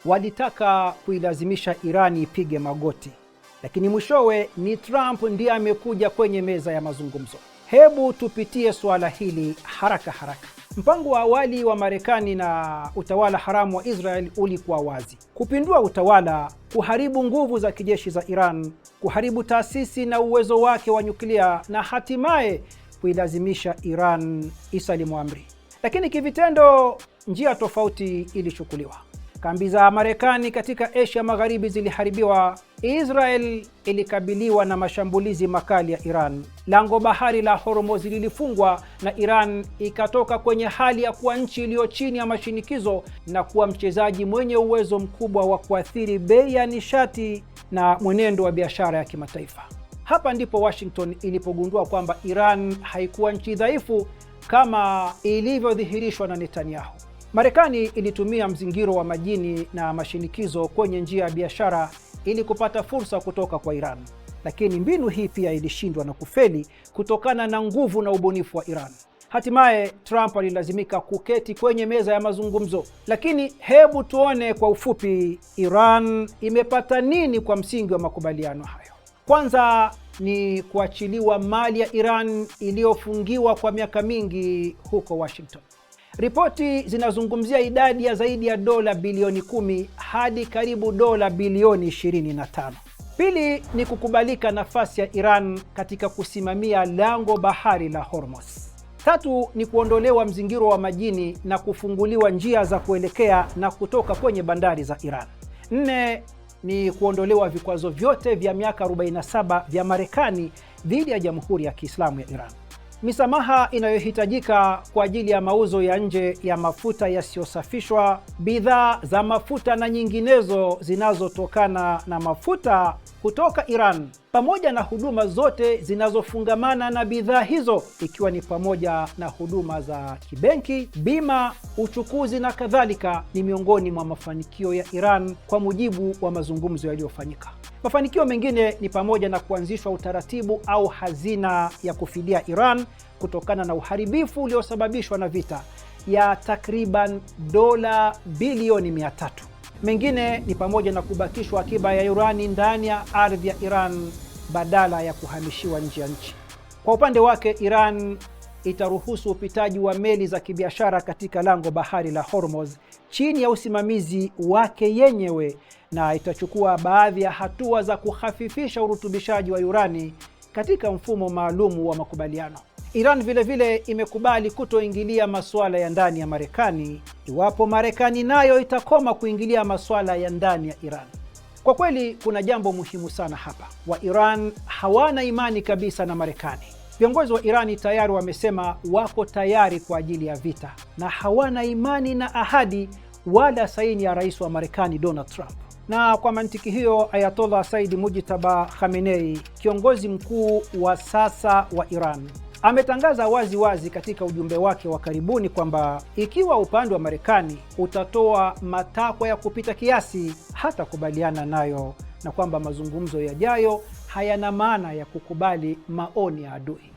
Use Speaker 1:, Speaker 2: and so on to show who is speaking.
Speaker 1: Walitaka kuilazimisha Irani ipige magoti, lakini mwishowe ni Trump ndiye amekuja kwenye meza ya mazungumzo. Hebu tupitie suala hili haraka haraka. Mpango wa awali wa Marekani na utawala haramu wa Israel ulikuwa wazi: kupindua utawala, kuharibu nguvu za kijeshi za Iran, kuharibu taasisi na uwezo wake wa nyuklia, na hatimaye kuilazimisha Iran isalimu amri. Lakini kivitendo, njia tofauti ilichukuliwa. Kambi za Marekani katika Asia Magharibi ziliharibiwa. Israel ilikabiliwa na mashambulizi makali ya Iran. Lango bahari la Hormuz lilifungwa na Iran ikatoka kwenye hali ya kuwa nchi iliyo chini ya mashinikizo na kuwa mchezaji mwenye uwezo mkubwa wa kuathiri bei ya nishati na mwenendo wa biashara ya kimataifa. Hapa ndipo Washington ilipogundua kwamba Iran haikuwa nchi dhaifu kama ilivyodhihirishwa na Netanyahu. Marekani ilitumia mzingiro wa majini na mashinikizo kwenye njia ya biashara ili kupata fursa kutoka kwa Iran, lakini mbinu hii pia ilishindwa na kufeli kutokana na nguvu na ubunifu wa Iran. Hatimaye Trump alilazimika kuketi kwenye meza ya mazungumzo. Lakini hebu tuone kwa ufupi Iran imepata nini kwa msingi wa makubaliano hayo. Kwanza ni kuachiliwa mali ya Iran iliyofungiwa kwa miaka mingi huko Washington. Ripoti zinazungumzia idadi ya zaidi ya dola bilioni 10 hadi karibu dola bilioni 25. Pili ni kukubalika nafasi ya Iran katika kusimamia lango bahari la Hormuz. Tatu ni kuondolewa mzingiro wa majini na kufunguliwa njia za kuelekea na kutoka kwenye bandari za Iran. Nne ni kuondolewa vikwazo vyote vya miaka 47 vya Marekani dhidi ya Jamhuri ya Kiislamu ya Iran. Misamaha inayohitajika kwa ajili ya mauzo ya nje ya mafuta yasiyosafishwa, bidhaa za mafuta na nyinginezo zinazotokana na mafuta kutoka Iran, pamoja na huduma zote zinazofungamana na bidhaa hizo, ikiwa ni pamoja na huduma za kibenki, bima, uchukuzi na kadhalika, ni miongoni mwa mafanikio ya Iran kwa mujibu wa mazungumzo yaliyofanyika. Mafanikio mengine ni pamoja na kuanzishwa utaratibu au hazina ya kufidia Iran kutokana na uharibifu uliosababishwa na vita ya takriban dola bilioni 300. Mengine ni pamoja na kubakishwa akiba ya urani ndani ya ardhi ya Iran badala ya kuhamishiwa nje ya nchi. Kwa upande wake, Iran itaruhusu upitaji wa meli za kibiashara katika lango bahari la Hormuz chini ya usimamizi wake yenyewe na itachukua baadhi ya hatua za kuhafifisha urutubishaji wa urani katika mfumo maalum wa makubaliano. Iran vilevile imekubali kutoingilia masuala ya ndani ya Marekani iwapo Marekani nayo itakoma kuingilia masuala ya ndani ya Iran. Kwa kweli kuna jambo muhimu sana hapa. Wa Iran hawana imani kabisa na Marekani. Viongozi wa Irani tayari wamesema wako tayari kwa ajili ya vita na hawana imani na ahadi wala saini ya rais wa Marekani Donald Trump. Na kwa mantiki hiyo, Ayatollah Saidi Mujtaba Khamenei, kiongozi mkuu wa sasa wa Iran, ametangaza wazi wazi katika ujumbe wake wa karibuni kwamba ikiwa upande wa Marekani utatoa matakwa ya kupita kiasi, hatakubaliana nayo na kwamba mazungumzo yajayo hayana maana ya kukubali maoni ya adui.